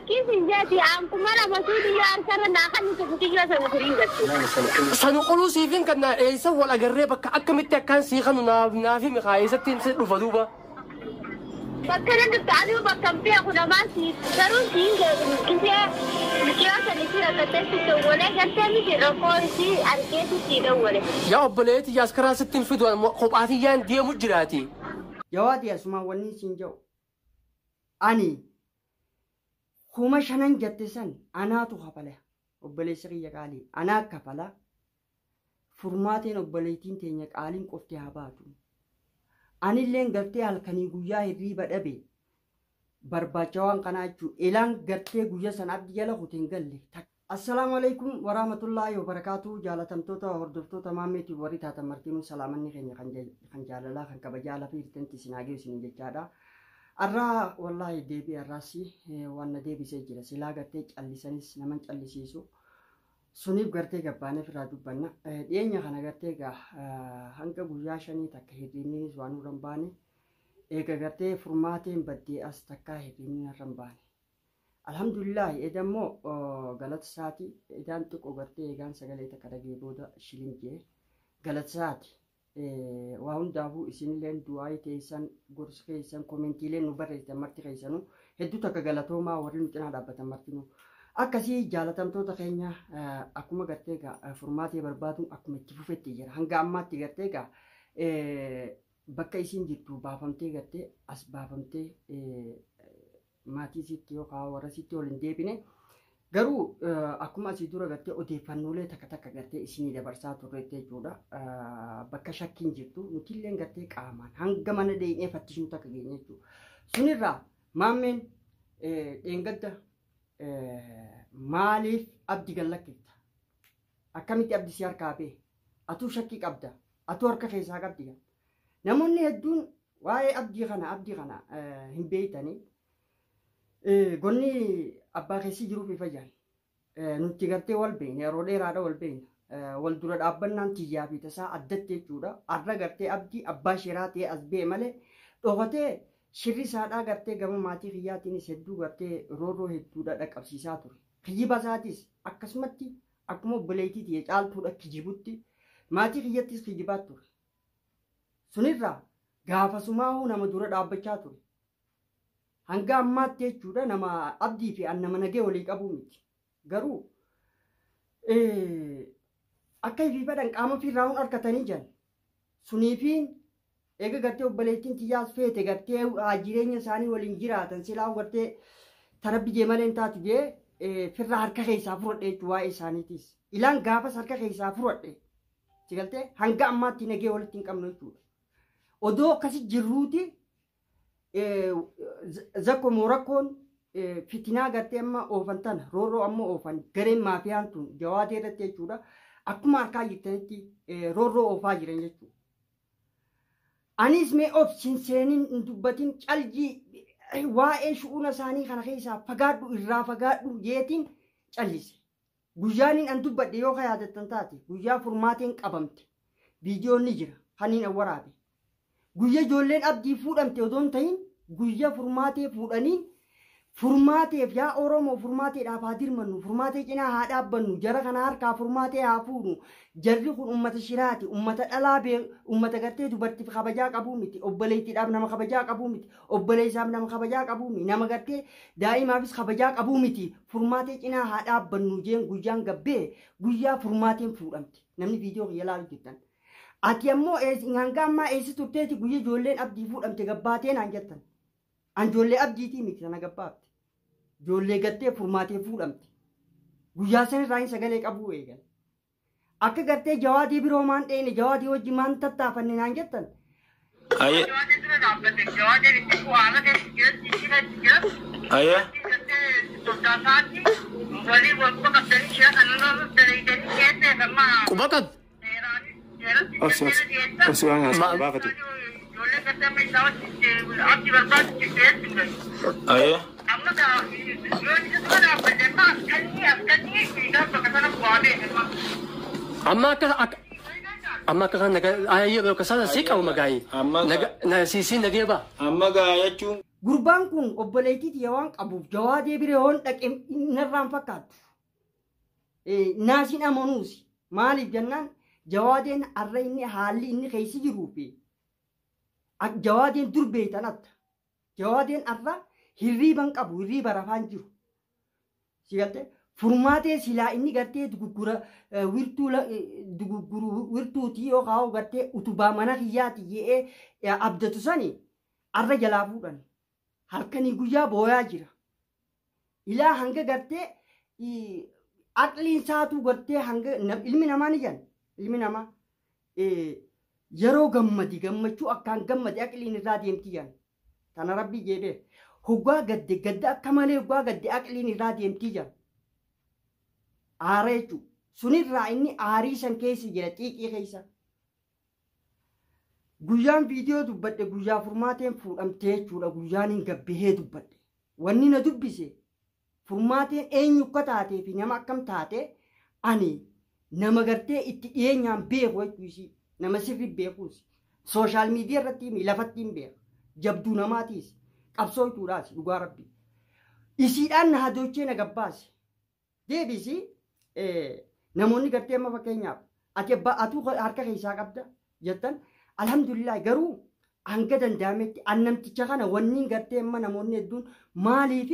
Lakkii sin jeeti aan 2000 suudiyyaa harkarra naa kan nuti kutiyyoo sana firiin gattu. Sanu quluu siifin kan naa eessa wal agarree bakka akkamitti akkaan sii kanu naaf naafi mikaa eessatti si dhufa duuba. Bakka nan dhufte aduu bakka hin beeku namaa si garuu siin gisee mucayyoo sana isii rakkattee si dawwalee galtee miti rakkoo isii argeeti si dawwale. Yaa obboleetti yaas karaa sitti hin fidu kophaatiyyaan deemu jiraati. Jawaadi asumaan wanni siin jedhu ani 5000 jette san anaatu kafala obboleessi kiyya qaalii anaa kafala furmaateen obboleettiin teenya qaaliin qofti haa baatu. Anilleen gartee halkanii guyyaa hirriiba dhabe barbaacha waan kanaa jechuun elaan gartee guyyaa sana abdii jala kute hin galle. Assalaamu alaikum warahmatullaahi wabarakaatu jaalatamtoota hordoftoota maammeetiif warri taatan martinuu salaamanni keenya kan jaalalaa kan kabajaa lafa hirtanti isin haa geessu isiniin jechaadha. Arraa wallaahi deebii arraas waan na deebisee jira silaa gartee callisanis naman callisiisu suniif gartee gabbaaneef irraa dubbanna. Dhiyeenya kana gartee egaa hanga guyyaa 5 takka hirriibninis waan nurra hin baane eega gartee furmaateen baddee as takkaa hirriibni narra hin baane. Alhamdulillah eda immoo galata isaati edaan xiqqoo gartee eegaan sagalee takka dhagee booda shilin jee galata isaati. Waa hundaafuu isinilleen du'aayii teessan gorsi keessan koomentiileen nu barreessitan marti keessanuu hedduu takka galatoomaa warri nu cinaa dhaabbatan martinuu. Akkasii jaalatamtoota keenya akkuma gartee egaa furmaatee barbaaduun akkuma itti fufetti jira. Hanga ammaatti gartee egaa bakka isiin jirtu baafamtee gartee as baafamtee maatii isiitti yookaan warra isiitti ol hin deebine. Garuu akkuma asii dura gartee odeeffannoolee takka takka gartee isinii dabarsaa turreetti jechuudha. Bakka shakkiin jirtu nutilleen gartee qaamaan hanga mana deemnee fattishnu takka geenye jechuudha. Sunirraa maammeen dheengadda maaliif abdi gallakkifta? Akkamitti abdi si harkaa bee? Atuu shakkii qabda? Atuu harka keessaa qabdi? Namoonni hedduun waa'ee abdii kana hin beektanii. Gonni abbaa keessi jiruuf ifa jaan. Nuti gartee wal beekna yeroo dheeraadha wal beekna. Wal dura dhaabbannaan tiyyaa fi tasaa addatti jechuudha. Arra gartee abdii abbaa shiraa ta'ee as ba'e malee dhokatee shirri isaadhaa gartee gama maatii kiyyaatiinis hedduu gartee roorroo hedduudha dhaqqabsiisaa ture. Kiyyiba isaatis akkasumatti akkuma obboleettii tiyya caaltuudha kijibutti maatii kiyyattis kijibaa ture. Sunirraa gaafasumaahuu nama dura dhaabbachaa ture. Hanga ammaatti jechuudha nama abdii fi nama nagee walii qabuu miti. Garuu akka ifii fedhan qaama ofiirraa hun harkatanii jiran. Suniifiin eega gartee obboleettiin tiyyaas feete gartee jireenya isaanii waliin jiraatan silaa gartee tarabbi jee malee hin taatu jee firraa harka keessaa fudhadhe jechuudha waa'ee isaaniitis. Ilaan gaafas harka keessaa fudhadhe. Si galtee hanga ammaatti nagee walitti hin qabnu jechuudha. Odoo akkasi jirruuti zakko moorakkoon fitinaa gartee amma oofan tana roorroo amma oofan gareen maafiyaan tun jawaatee irratti jechuudha. Akkuma harkaa jirtanitti roorroo oofaa jiran jechuudha. Anis mee of sinseenin hin dubbatin caljii waa'ee shu'uuna isaanii kana keessaa fagaadhu irraa fagaadhu jeetiin callise. Guyyaaniin an dubbadhe yoo ka yaadattan taate guyyaa furmaateen qabamte viidiyoon ni jira kaniin an waraabe. Guyyaa ijoolleen abdii fuudhamte odoo hin ta'in guyyaa furmaatee fuudhanii furmaateef yaa Oromoo furmaateedhaaf haa dirmannu furmaatee cinaa haa dhaabbannu jara kana harkaa furmaatee haa fuudhu jarri kun ummata shiraati ummata dhalaa bee ummata gartee dubartiif kabajaa qabuu miti obboleettiidhaaf nama kabajaa qabuu miti obboleessaaf nama kabajaa qabuu miti nama gartee daa'imaafis kabajaa qabuu miti furmaatee cinaa haa dhaabbannu jeen guyyaan gabbee guyyaa furmaateen fuudhamte namni viidiyoo kiyya ilaalu jirtan. Ati ammoo hanga ammaa eessa turteeti guyyaa ijoolleen abdii fuudhamte gabbaatee naan jettan. An ijoollee abdiitii miti sana gabbaafte. Ijoollee gartee furmaatee fuudhamte. Guyyaa sana irraa hin sagalee qabuu eegan. Akka gartee jawaadii biroo maan dheene jawaadii wajji maan tattaafanne naan jettan. Aye. Aye. Quba qabdi. Obsi obsi obsi waan kana baafatu. Aye. Amma akka amma akka kan nagaa ayyee bakka sana si qabu magaayi. Amma Na si nagee ba. Amma gaa jechuun. Gurbaan kun obboleettii tiyya waan qabuuf Jawaadee bira yoon dhaqe narraan fakkaattu. Naasiin amanuusi. Maaliif jennaan Jawaadeen har'a inni haalli inni keessa jiruu fi Jawaadeen dur beektan atta. Jawaadeen har'a hirriiba hin qabu, hirriiba rafaan jiru. Si galtee furmaatee silaa inni gartee duguggura wirtuu dugugguru wirtuutii yookaan gartee utubaa mana kiyyaati jedhee abdatu sani har'a jalaa fuudhan. Halkanii guyyaa booyaa jira. Ilaa hanga gartee aqliin isaatuu gartee hanga ilmi namaa ni jedhan. Ilmi namaa yeroo gammadi gammachuu akkaan gammade aqliin irraa deemti jedhan. Tana rabbii jedhee. Hoggaa gadde gadda akka malee hoggaa gadde aqliin irraa deemti jedhan. Aara jechuudha. Sunirraa inni aarii san keessa jira xiiqii keessa. Guyyaan viidiyoo dubbadhe guyyaa furmaateen fuudhamtee jechuudha. Guyyaan hin gabbihee dubbadhe. Wanni na dubbise furmaateen eenyu akka taatee fi nama akkam taate ani nama gartee itti dhiyeenyaan beeku jechuusi. Nama sirri beekuusi. Sooshaal miidiyaa irratti himi lafatti hin beeku. Jabduu namaatiis. Qabsoo jechuudhaas dhugaa rabbi. Isiidhaan na hadochee na gabbaase. Deebisi namoonni gartee amma fakkeenyaaf ati abbaa atuu harka keessaa qabda jettan alhamdulillah garuu hanga danda'ametti an namticha kana wanni gartee amma namoonni hedduun maaliif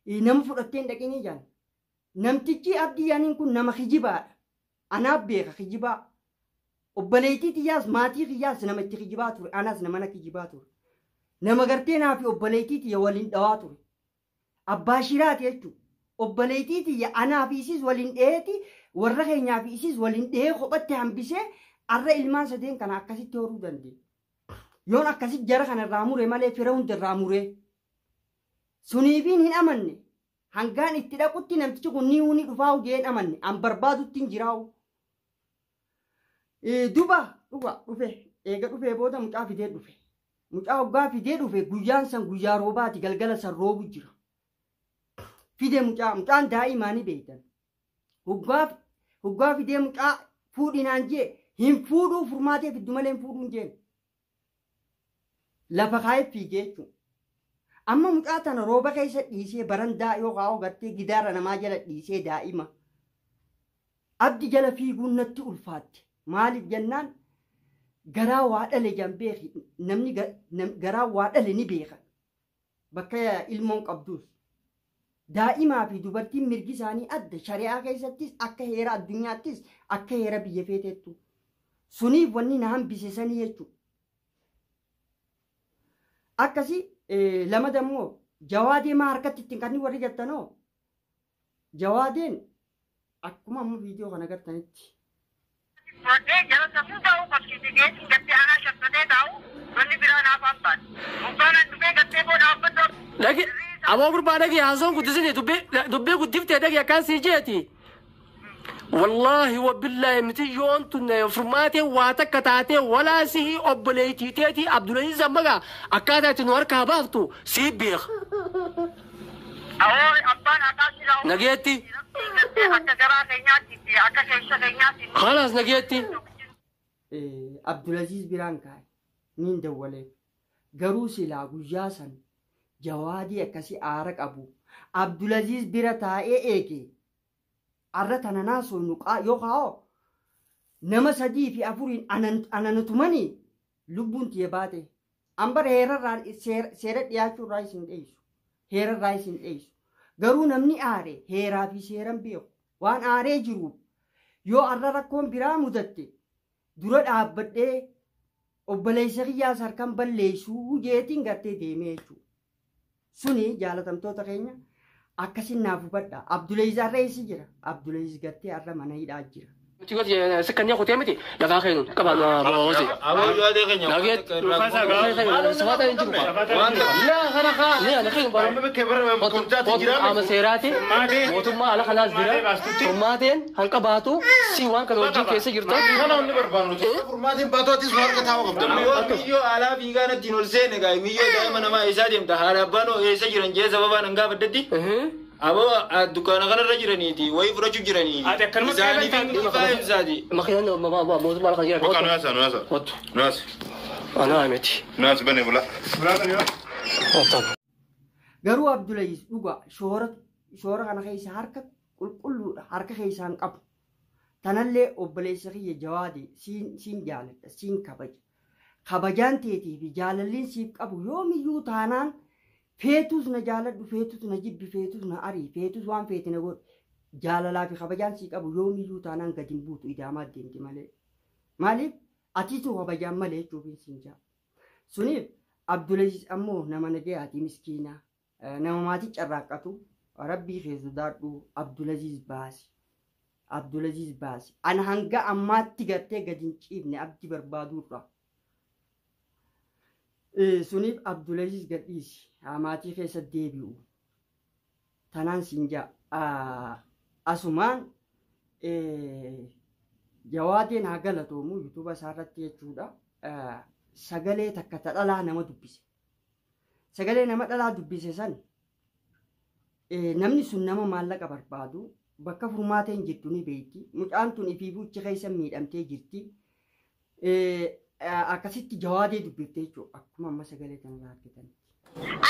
nama fudhattee hin dhaqinii jedhan. Namtichi abdii yaaniin kun nama kijibaadha. Anaaf beeka kijibaa. Obboleettii xiyyaas maatii xiyyaas nama itti kijibaa ture. Anaas nama na kijibaa ture. Nama gartee naa fi obboleettii xiyya waliin dhawaa ture. Abbaa shiraati jechuudha. Obboleettii xiyya anaa fi isiis waliin dheeti warra keenyaa fi isiis waliin dhehee kophatti hambisee arra ilmaan sadeen kana akkasitti horuu dandeenya. Yoon akkasitti jara kana irraa mure malee fira hunda irraa mure. Suniifiin hin amanne. Hangaan itti dhaqutti namtichi kun ni huni dhufaa hojii hin amanne. An barbaadutti hin jiraa'u. Duba dhuga dhufe eega dhufee booda mucaa fidee dhufe. Mucaa hoggaa fidee dhufe guyyaan san guyyaa roobaati galgala san roobu jira. Fidee mucaa mucaan daa'imaa ni beektan. Hoggaa fidee mucaa fuudhinaan jee hin fuudhuu furmaatee fiddu malee hin fuudhuun jeen. Lafa kaayee fiigee jechuudha. Amma mucaa tana rooba keessa dhiisee barandaa yookaan gartee gidaara namaa jala dhiisee daa'ima. Abdi jala fiiguun natti ulfaatte. Maaliif jennaan garaa waa dhale jan beeki namni garaa waa dhale ni beeka. Bakka ilmoon qabduus. Daa'imaa fi dubartiin mirgi isaanii adda shari'aa keessattis akka heera addunyaattis akka heera biyya feeteettu. Suniif wanni na hambise sanii jechuudha. Akkasii lama dammoo Jawaadee maa harkatti ittiin kan warri jettanoo Jawaadeen akkuma amma viidiyoo kana agartanitti. Fudhee jara safuu ta'uu qabsiise geessin gartee aanaa shaffatee taa'u wanni biraa naaf hambaan. Mukaan an dhufee gartee booda dhaabbatu. Dhagi aboo gurbaa dhagi haasoon guddisini dubbii guddiftee dhagi akkaan sii jeeti. Wallaahi wabillaahi miti yoon tun furmaatee waa takka taatee walaa sihii obboleettii teetii Abdulaziz Ammagaa akkaataa itti nu harkaa baaftu sii beeka. Awoo abbaan haqaa silaa. Nageetti. Akka garaa keenyaatti akka keessa keenyaatti. Khalaas nageetti. Abdulaziz biraan kaa'e niin dawwalee garuu silaa guyyaa san Jawaadii akkasii aara qabu Abdulaziz bira taa'ee eege arra tana naasoo yookaan nama 3 fi 4 ananatumanii lubbuun tiyya baate an bara heerarraan seera dhiyaachuu irraa isin dheessu heerarraa isin dheessu garuu namni aare heeraa fi seeran beeku waan aaree jiruuf yoo arra rakkoon biraa mudatte dura dhaabbadhee obboleessa kiyyaas harkaan balleessuu jeetiin gartee deemee jechuudha. Suni jaalatamtoota keenya akkasin naaf hubadha. Abdulaziz har'a eessa jira? Abdulaziz gartee har'a mana hidhaa jira. Sikkanii kutee miti lafaa keenuun qaba boose. Aboo jawaadee keenya. Nageet. Safaata hin jiru. Laa kana kaa. Ni ana keenya bara. Qaama seeraati. Mootummaa ala kanaas jira. Furmaateen hanqa baatu si waan kana wajjin keessa jirta. Kana wanni barbaannu furmaateen baatu atis harka taa'u qabda. Miyyoo alaa fiigaa natti ol seene gaa miyyoo daa'ima namaa eessaa deemta haadha abbaan eessa jiran jee sababaan hangaa baddetti. Aboo dukkaana kanarra jiraniiti wayii fudhachuu jiranii. Ati akkanuma Isaanii fi ibsaati. Makiinaan mootummaa ala kana jira. Bakka nuyaasa nuyaasa. Kottu. Nuyaasa. Anaa miti. Nuyaasa bane bula. Kottu. Garuu Abdulaziz dhugaa shoora kana keessa harka qulqulluudha harka keessaan qabu. Tanallee obboleessa kiyya Jawaadee siin jaaladha siin kabaja. Kabajaan teetii fi jaalalliin siif qabu yoomiyyuu taanaan feetus na jaaladhu feetus na jibbi feetus na arii feetus waan feete na godhu jaalalaa fi kabajaan sii qabu yoomiyyuu taanaan gadi hin buutu idaamaa deemti malee. Maaliif atiitu kabajaan malee jechuuf siin jaa. Suniif Abdulaziz ammoo nama nagayaati miskiinaa nama maatii carraaqqatu rabbii kee sodaadhu Abdulaziz baasi. Abdulaziz baasi. Ana hanga ammaatti gartee gadi hin ciifne abdii barbaaduurra. Suniif Abdulaziz gadhiisi. Maatii keessa deebi'u. Tanaan siin jaa. Asumaan Jawaadeen haa galatoomu yuutuuba isaarratti jechuudha. Sagalee takka ta dhalaa nama dubbise. Sagalee nama dhalaa dubbise san namni sun nama maallaqa barbaadu bakka furmaateen jirtu ni beekti. Mucaan tun ifiifuu achi keessa miidhamtee jirti. Akkasitti Jawaadee dubbifte jechuudha. Akkuma amma sagalee kanarraa argitanitti.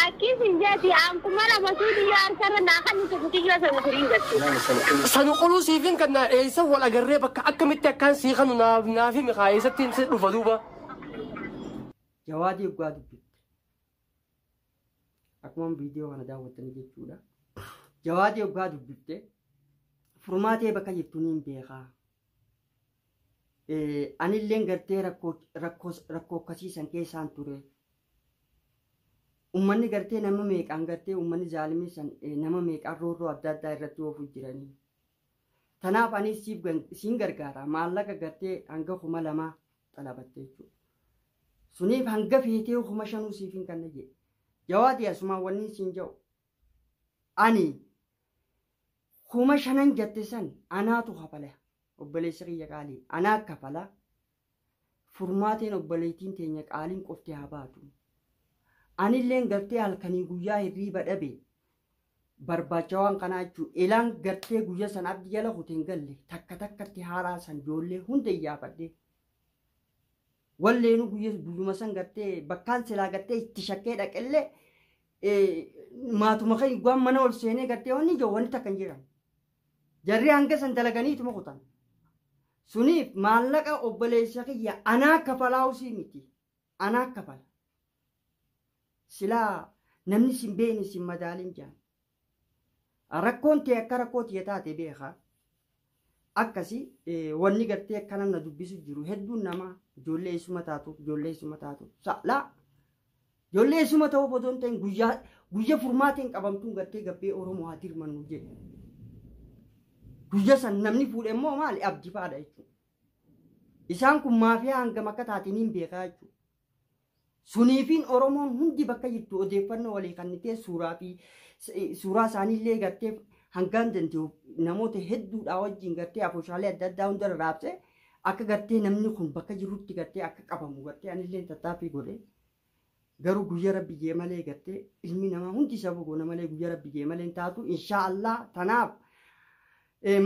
Akki sinjeeti ankuma lama suuti yoo harkarra naa kan nuti kutiyyoo sana firiin galchu. Sanu qoluu siifin kan naa eessa wal agarree bakka akkamitti akkaan sii kanu naaf himi kaa eessatti si dhufa duuba. Jawaadee dhugaa dubbifte. Akkuma viidiyoo kana daawwattanii jechuudha. Jawaadee dhugaa dubbifte furmaatee bakka jirtu niin beekaa. Anilleen gartee rakkoo akkasiisan keessaan ture. Uummanni gartee nama meeqaan gartee uummanni zaalimii san nama meeqaan roorroo adda addaa irratti oofu jiranii. Tanaaf anis siin gargaara maallaqa gartee hanga 2000 xalabatte jechuudha. Suniif hanga feetee 5000 siif hin kenna jedhe. Jawaadee asumaan wanni siin jedhu ani 5000 jette san anaatu kafala obboleessa kiyya qaalii anaa kafala furmaateen obboleettiin teenya qaaliin qofti haa baatu. Anilleen gartee halkanii guyyaa hirriiba dhabe barbaacha waan kanaa jechuudha. Elaan gartee guyyaa san abdii jala kuteen galle takka takkatti haaraa san ijoollee hunda iyyaafadhe. Walleenuu guyyuma san gartee bakkaan silaa gartee itti shakkee dhaqellee maatuma kan waan mana ol seenee gartee wanni ijoo wanni takka hin jiran. Jarri hanga san dalaganiituma kutan. Suniif maallaqa obboleessa kiyya anaa kafalaa usii miti. Anaa kafala. Silaa namni sin beekne sin madaalin jaan. Rakkoon ta'e akka rakkoo ta'e taate beekaa. Akkasi wanni gartee akkana na dubbisu jiru hedduun namaa ijoollee isuma taatu ijoollee isuma taatu sa'laa ijoollee isuma ta'uu otoo hin ta'in guyyaa furmaateen qabamtuun gartee gabbee Oromoo haa dirmannu jedhe. Guyyaa san namni fuudhe immoo maali abdii fa'aadha jechuudha. Isaan kun maafiyaa hangam akka taateen hin beekaa jechuudha. Suniifiin Oromoon hundi bakka jirtu odeeffannoo walii kennitee suuraa fi suuraa isaaniillee gartee hangaan danda'u namoota hedduudhaa wajjin gartee afooshaalee adda addaa hunda raabsee akka gartee namni kun bakka jirutti gartee akka qabamu gartee anillee tattaaffii godhe. Garuu guyyaa rabbi jee malee gartee ilmi namaa hundi saba goona malee guyyaa rabbi jee malee hin taatu inshaallah tanaaf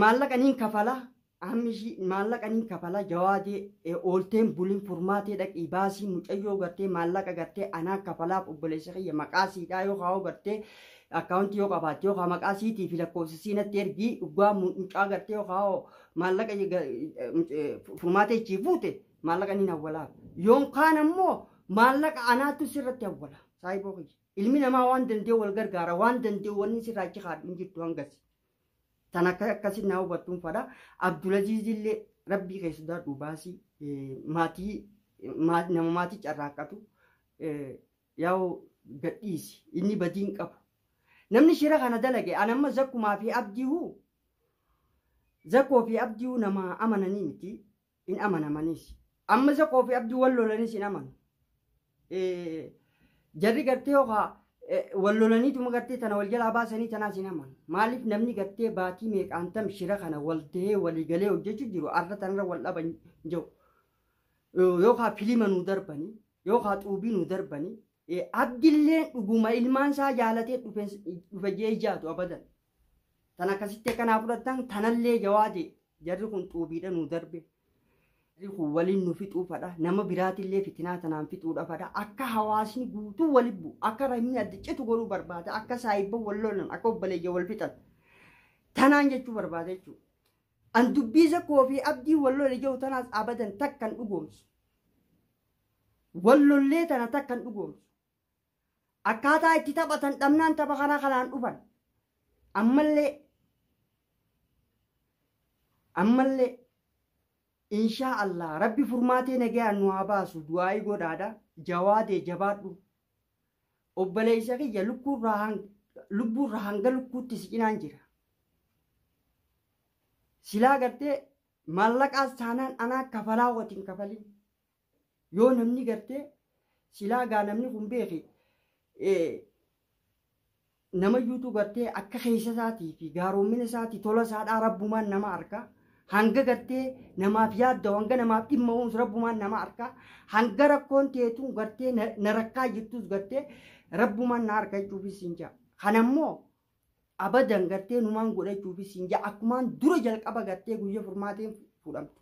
maallaqa niin kafala ammi maallaqa niin kafala Jawaadee oolteen bulin furmaatee dhaqii baasii mucayyoo gartee maallaqa gartee anaa kafalaaf obboleessa kiyya maqaa siidhaa yoo kaa'u gartee akkaawuntii yoo qabaatte yoo maqaa siitii fi lakkoofsa siinatti ergii dhugaa mucaa gartee yoo kaa'u maallaqa furmaatee ichi fuute maallaqa niin awwalaaf. Yoon kaan ammoo maallaqa anaatu sirratti awwala saayiboo kiyya. Ilmi namaa waan danda'u wal gargaara waan danda'u wanni sirraa achi kaadhu hin jirtu hangas. Tan akka akkasitti naa hubattuun fadha. Abdulaziz illee rabbii kee sodaadhu baasii maatii nama maatii carraaqqatu yaa'u gadhiisi inni badiin qabu. Namni shira kana dalage an amma zakkumaa fi abdiihuu zakkoo fi abdiihuu nama amananii miti hin amanamanis. Amma zakkoo fi abdii wal lolanis hin amanu. Jarri gartee yookaan wal lolaniituma gartee tana wal jalaa baasanii tanaas hin amanu. Maaliif namni gartee baatii meeqaan tam shira kana wal ta'ee walii galee hojjechuu jiru arra tanarra wal dhaban jiru. Yookaan filima nuu darbanii yookaan xuubii nuu darbanii abdilleen dhuguma ilmaan isaa jaalatee dhufe jee ijaatu abadan. Tan akkasitti akkanaa fudhattan tanallee Jawaadee jarri kun xuubiidha nuu darbe. Kun waliin nu fixuu fadha. Nama biraatillee fitinaa tanaan fixuudha fadha. Akka hawaasni guutuu waliin bu'u, akka rahimni adda citu godhuu barbaada. Akka saayibba wal lolan, akka obboleeyyan wal fixan. Tanaan jechuu barbaada jechuudha. An dubbii Zakoo fi Abdii wal lole jiru tanaas abadan takkan dhugoomsu. Wal lollee tana takkan dhugoomsu. Akkaataa itti taphatan dhabnaan tapha kana kanaan dhufan. Ammallee inshaa Allah Rabbi furmaatee nagayaan nu haa baasu du'aa'ii godhaadha. Jawaadee jabaadhu. Obboleessa kiyya lubbuurraa hanga lukkuutti si cinaan jira. Silaa gartee maallaqaas taanaan anaa kafalaa watiin kafalin. Yoo namni gartee silaa gaa namni kun beeki nama yuutuu gartee akka keessa isaatii fi gaaroommina isaatii tola isaadhaa rabbumaan nama arga. Hanga gartee namaaf yaadda hanga namaaf dhimma uumsu rabbumaan nama arga. Hanga rakkoon teetuun gartee na rakkaa jirtus gartee rabbumaan na arga jechuufis hin jira. Kanammoo abadan gartee numaan godhachuufis hin jira. Akkumaan dura jalqaba gartee guyyaa furmaateen fuudhamtu.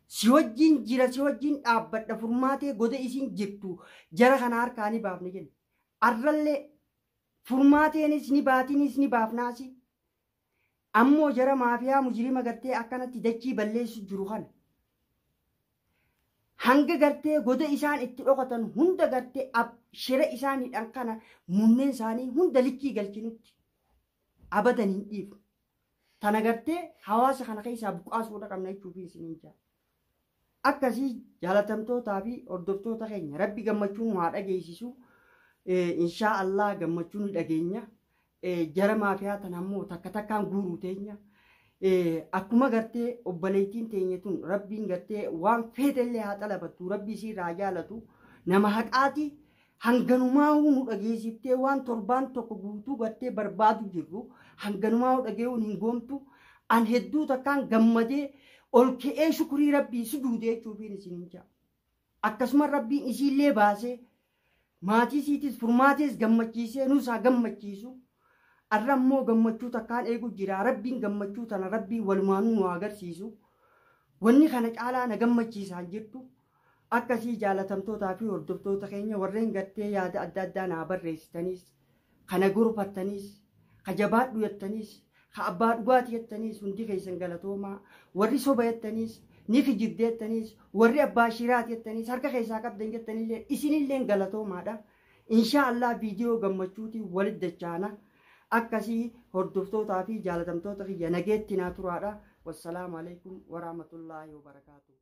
Si wajjin jira, si wajjin dhaabbadha, furmaatee goda isin jirtu jara kana harkaa ni baafne jenna. Arrallee furmaateenis ni baatinis ni baafnaasi. Ammoo jara maafiyaa mujrima gartee akkanatti dachii balleessu jiru kana. Hanga gartee goda isaan itti dhokatan hunda gartee shira isaaniidhaan kana munneen isaanii hunda likkii galchinutti abadan hin dhiifu. Tana gartee hawaasa kana keessaa buqqaasuudha qabna jechuufi isiniin jira. Akkasii jaalatamtootaa fi hordoftoota keenya Rabbi gammachuu nu haa dhageessisu. Inshaa Allah gammachuu nu dhageenya. Jara maafiyaa tana ammoo takka takkaan guuruu teenya. Akkuma gartee obboleettiin teenya tun Rabbiin gartee waan feetellee haa xalabattu Rabbi isiirraa jaalatu nama haqaati hanganumaa'uu nu dhageessiftee waan torbaan tokko guutuu gartee barbaadu jirru hanganumaa'uu dhagee'uun hin goomtu. An hedduu takkaan gammadee ol ka'ee shukurii Rabbii sujuudee jechuufiin isiniin jira. Akkasuma Rabbiin isiillee baasee maatii isiitis furmaatees gammachiisee nus haa gammachiisu. Arra immoo gammachuu takkaan eegu jira. Rabbiin gammachuu tana Rabbiin walumaanuu nu agarsiisu. Wanni kana caalaa na gammachiisaa jirtu. Akkasii jaalatamtootaa fi hordoftoota keenya warreen gartee yaada adda addaa naa barreessitaniis, kana gorfattaniis, ka jabaadhu jettaniis, ka abbaa dhugaati jettaniis hundi keessan galatoomaa. Warri soba jettaniis, ni kijibde jettaniis, warri abbaa shiraati jettaniis, harka keessaa qabdan jettanillee isinillee galatoomaadha. Inshaa Allah viidiyoo gammachuutiin walitti dachaana. Akkasii hordoftootaa fi jaalatamtoota kiyya nageetti naa turaadha. Wassalaamu alaikum warahmatullaahi wabarakaatuh.